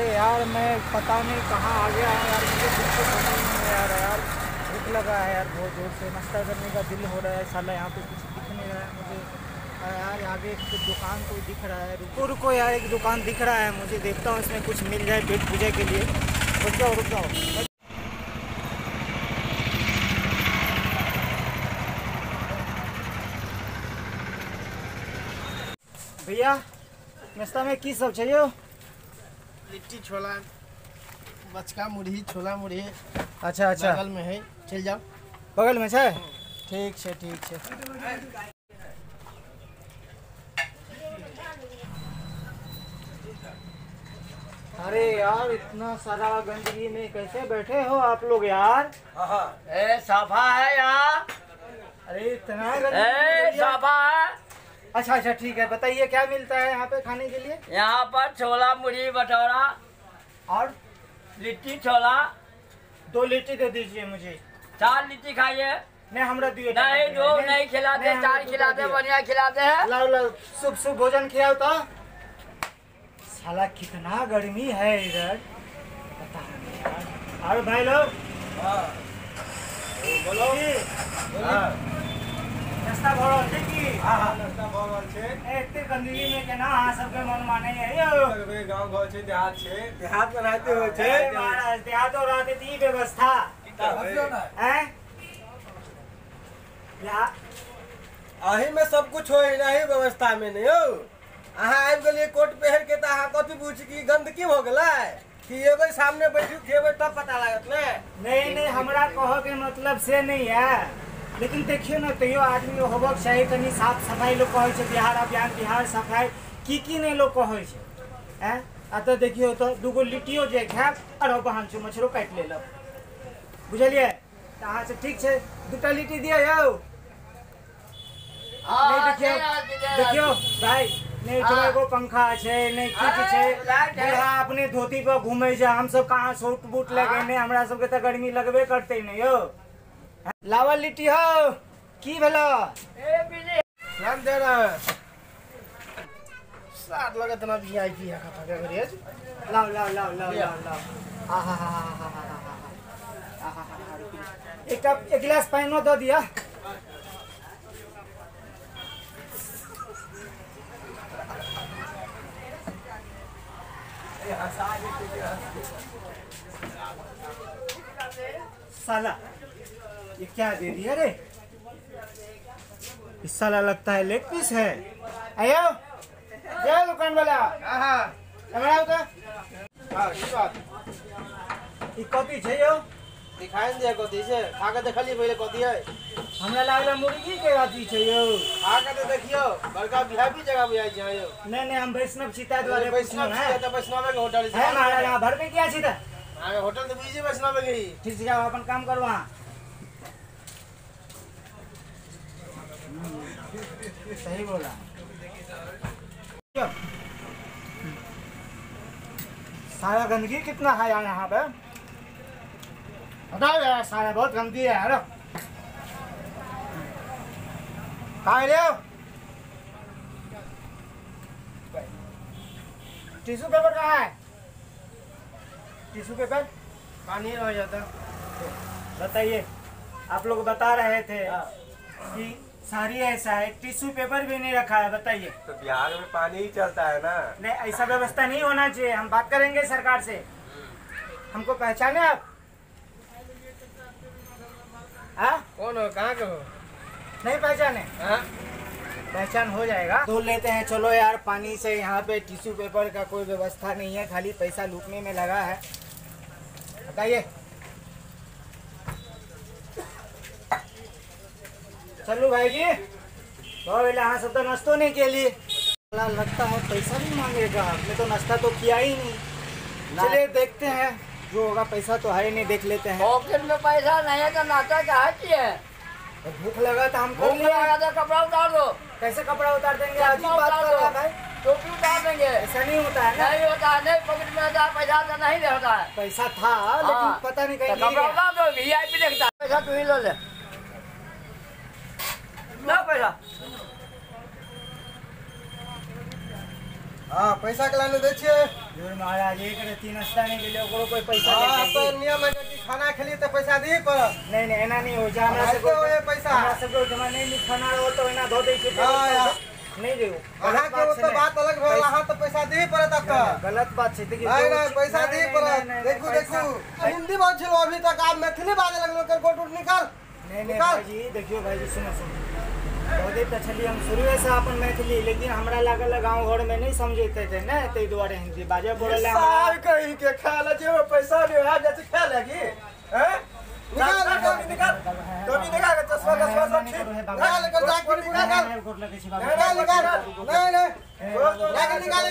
यार मैं पता नहीं कहाँ आ गया हूँ यार, मुझे कुछ तो समझ नहीं आ रहा यार। भूख लगा है यार बहुत जोर से, नाश्ता करने का दिल हो रहा है। साला यहाँ पे कुछ दिख नहीं रहा है मुझे यार। आगे एक दुकान कोई दिख रहा है, रुको रुको यार, एक दुकान दिख रहा है मुझे, देखता हूँ इसमें कुछ मिल जाए पेट पूजा के लिए। रुक जाओ रुक जाओ। भैया नाश्ता में की सब चाहिए? लिट्टी छोला, बचका मुरही, छोला मुरही। अच्छा अच्छा, बगल में है, चल जाओ। बगल में है, ठीक है ठीक है। अरे यार इतना सारा गंदगी में कैसे बैठे हो आप लोग यार? ए साफा है यार। अरे इतना गंदगी, साफा है। अच्छा अच्छा ठीक है, बताइए क्या मिलता है यहाँ पे खाने के लिए? यहाँ पर छोला मुरही भटोरा और लिट्टी छोला। 2 लिट्टी दे दीजिए मुझे। 4 लिट्टी खाइए। नहीं हमरा दिए नहीं, 2 नहीं खिलाते, 4 खिलाते, बढ़िया खिलाते हैं। लाओ लाओ, शुभ शुभ भोजन खिलाओ तो। साला कितना गर्मी है इधर, पता नहीं यार। और भाई लोग बोलो, नाश्ता भऽ रहल छै की? हां हां नाश्ता भऽ रहल छै। एते गंदगी में केना अहाँ सबके मन मानै है यौ? गांव घर छै, देहात छै, देहात में रहते होइ छै। महाराज देहातो रहते त ई व्यवस्था हैं? अही में सब कुछ होय, एही व्यवस्था में नहीं यौ। अहाँ आबि गेलियै कोट पहिर के त अहाँ कथी बुझ की गंदगी हो गेलै कि एबै सामने बैठू खेबै तब पता लागत ने? नहीं नहीं, हमरा कहऽ के मतलब से नहीं है, लेकिन देखियो ना तैयो आदमी होबक चाही कनि साफ सफाई। लोग कहै छै बिहार अभियान, बिहार सफाई, की की नहीं लोग कहै छै हैं? आ तऽ देखियो तऽ 2 लिट्टियो जे खायब आरो बहन छौ मच्छरो काटि लेलक, बुझलियै? तऽ अहाँ से ठीक छै, 2 लिट्टी दिअ यौ। नहीं देखियो देखियो भाई, नहीं तो एगो पंखा छै, नहीं किछु छै। बूढ़ा अपने धोती पर घूमै छै, हम सब कहाँ सूट बूट लगेने, हमरा सबके तऽ गर्मी लगबे करतै ने यौ। लावा लिट्टी हो, की भेलो? नाम दे रहा है साथ लगे तना वीआईपी है खाता क्या करिए? लाओ लाओ लाओ लाओ लाओ लाओ। आहा हा हा हा हा हा हा। एक कप, एक गिलास पानी दो दिया। साला ये क्या दे दिया रे? इस साला लगता है लेग पीस है। आयो जाओ दुकान वाला। हां हमरा तो हां की बात ई कथी छै यौ? दिखाई दे कथी छै, खा के देखलिए पहिले कथी है। हमरा लागल मुर्गी के अथी छै यौ। खा के तो देखियो, बड़का वीआईपी जगह बुझाइ छै यौ। नहीं नहीं, हम वैष्णव छी ताहि दुआरे वैष्णव छी त वैष्णव के होटल छै। है महाराज, अहाँ भर पे किया छी त? अहाँ होटल त बुझी वैष्णव के ही। ठीक छै, जाओ अपन काम करू अहाँ। सही बोला। सारा गंदगी कितना है यार यहाँ पे, हटाओ यार, सारा बहुत गंदगी है यार। कहाँ ले टिश्यू पेपर कहाँ है? टिश्यू पेपर पानी हो जाता। बताइए, आप लोग बता रहे थे कि सारी ऐसा है, टिश्यू पेपर भी नहीं रखा है, बताइए। तो बिहार में पानी ही चलता है ना। नहीं, ऐसा व्यवस्था नहीं होना चाहिए। हम बात करेंगे सरकार से। हमको पहचाने आप? हाँ कौन हो, कहाँ के हो? नहीं पहचाने? हाँ पहचान हो जाएगा। धो लेते हैं चलो यार पानी से। यहाँ पे टिश्यू पेपर का कोई व्यवस्था नहीं है, खाली पैसा लूटने में लगा है। बताइए। चलू भाई जी, तो अहाँ सब तो नाश्तो नहीं के लिए। लगता है पैसा भी मांगेगा, हमने तो नाश्ता तो किया ही नहीं। चलिए देखते हैं जो होगा, पैसा तो है ही नहीं, देख लेते हैं। पॉकेट में पैसा नहीं है तो नाश्ता कहाँ किए? भूख लगा था हमको, भूख लगा था, कपड़ा उतार दो। कैसे कपड़ा उतार देंगे? अजीब बात कर रहा है भाई। टोपी उतार देंगे। ऐसा नहीं होता है ना? नहीं होता है, नहीं पॉकेट में होता है, पैसा तो नहीं होता है। पैसा था लेकिन पता नहीं कहीं। कपड़ा उतार दो, वीआईपी देखता है। पैसा तू ही ले ले ना पैसा। हाँ पैसा के लाने दै छियै। महाराज एक रत्ती नाश्ता नहीं गेलै ओकरो कोई पैसा हां तो नियम है कि खाना खेली त पैसा दिही पड़त। नहीं नहीं एना नहीं हो जा हमरा सब के पैसा हमरा सब के ओहिठमा नहीं नीक खाना रहो तो एना धो दै छै। नहीं रे अहाँ के ओ तो बात अलग भेल, अहाँ तो पैसा दिही पड़त। अब गलत बात छै। देखियो नहीं नहीं पैसा दिही पड़त। देखू देखू हिंदी बाजै छलो अभी तक, आप मैथिली बाजै लगलो। कर कोट उट निकाल। नहीं नहीं भाईजी देखियो भाईजी सुनो सुनो बजै त छलियै हम शुरुए से अपन मैथिली, लेकिन हमरा लागल गांव घर में नहीं समझैते थे ने, ताहि दुआरे हिंदी बाजै पड़ल। सार कहीं के खा ले जे पैसा नहीं आ जाय छै खा लेगी। हैं निकाल निकाल निकाल टोपी निकाल चश्मा चश्मा सब ठीक निकाल निकाल जैकेट निकाल निकाल निकाल। नहीं नहीं जैकेट निकाल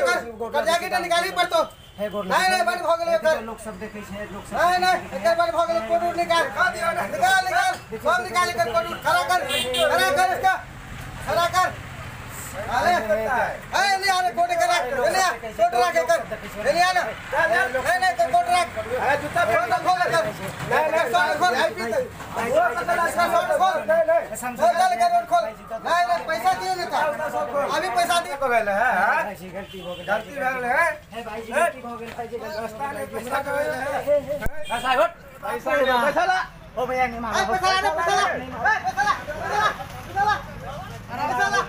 कर जैकेट निकाली पर तो नहीं नहीं बंद भ गेलै एकर। लोक सब देखै छै लोक सब। नहीं नहीं एकर बंद भ गेलै। कोट उट निकाल निकाल निकाल सब निकाल एकर कोट उट खड़ा कर खड़ा कर इसका खड़ा कर। अरे ए ले आ कोट के रख ले आ कोट रख एकर ले आ ना। नहीं नहीं तो कोट रख। अरे जूता खोल खोल कर। नहीं नहीं शर्ट खोल वो पता शर्ट खोल। नहीं नहीं खोल चल कर खोल। नहीं नहीं पैसा दिए नहीं था अभी पैसा दिए को भेल है। हां भाईजी गलती भ गेल गलती भेल है। हे भाईजी गलती भ गेल भाईजी रास्ता नहीं पैसा के भेल है। पैसा हट पैसा पैसा ला ओ भैया नहीं मारो पैसा ला पैसा ला पैसा ला पैसा ला पैसा ला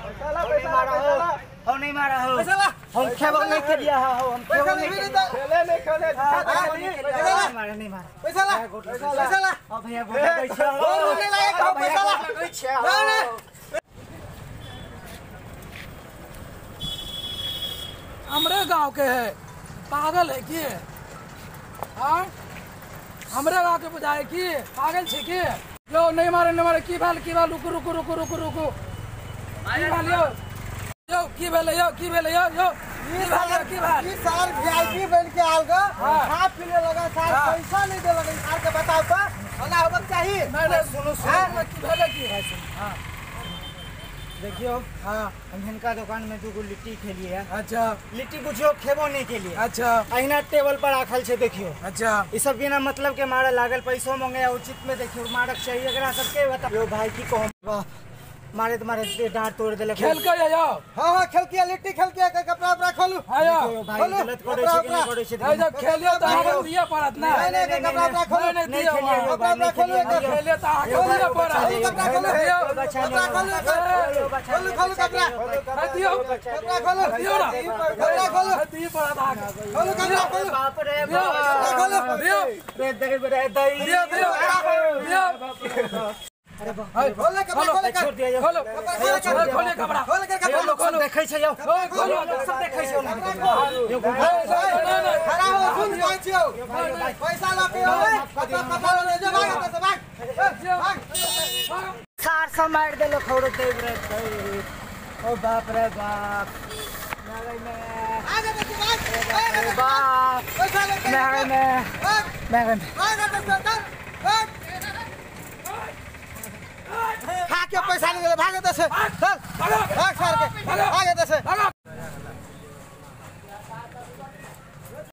हो नहीं मारा हो हम खेबो नहीं खेलिया हो हम खेबो नहीं खेले नहीं खेले नहीं मारा नहीं मारा पैसा ला पैसा ला ओ भैया गोड़ लगै छै गोड़ नहीं लागे पैसा ला नहीं नहीं। हमरे गांव के है पागल है की? हाँ हमरे गांव के बुझाए की पागल छे की? लो नहीं मारे नहीं मारे की भेल की भेल? रुकू रुकू रुकू रुकू रुकू की भेल यो यो की भेल यो की भेल यो यो की भेल की भेल? ई साल वीआईपी बन के आल ग खा पीने लगा साल पैसा नहीं दे लगा साल के बताओ तो होना होबक चाहिए। नहीं नहीं सुनो सुनो की भेल की? हां देखियो हां हम हिनका दुकान में दूगो लिट्टी खेलिए। अच्छा लिट्टी बुझियो खेबो नहीं केलिए। अच्छा अहिना टेबल पर राखल छै देखियो। अच्छा ई सब बिना मतलब के मारा लागल पैसो मांगे उचित में देखियो मारक चाहिए एकरा सबके बताओ। यो भाई की कहम मारे मारे डांट तोड़ देलक। खेल के आयो। हां हां खेल के लिट्टी खेल के कपड़ा उपड़ा खोलू। आयो भाई गलत करे छै कि नहीं करे छै? ए जब खेलियो त अहाँ दिए पड़त ना। नहीं नहीं कपड़ा उपड़ा खोलू नहीं कपड़ा उपड़ा खोलू खेलियो त अहाँ दिए पड़त। कपड़ा खोलू कपड़ा खोलू खोलू खोलू कपड़ा दियो कपड़ा खोलू दियो ना कपड़ा खोलू दिए पड़त अहाँ खोलू कपड़ा खोलू। बाप रे बाप खोलू दियो रे दे रे दई दियो दियो दियो। अरे बाप खोल कपड़ा खोल छोड़ दिया खोलो खोलो कपड़ा खोल के कपड़ा खोलो सब देखै छै यौ खोलो सब देखै छै यो खड़ा हो सुन जाइ छियौ पैसा ल के ओए कपड़ा कपड़ा ले जो भाग एतऽ से भाग भाग। सार सब मार देलक खौरो देव रे ओ बाप रे बाप नागै में आगे से भाग अरे बाप पैसा ले के नागै में भाग नागै में भाग एतऽ से चल भाग खा के पैसा ले भाग एतऽ से चल भाग सार के भाग एतऽ से।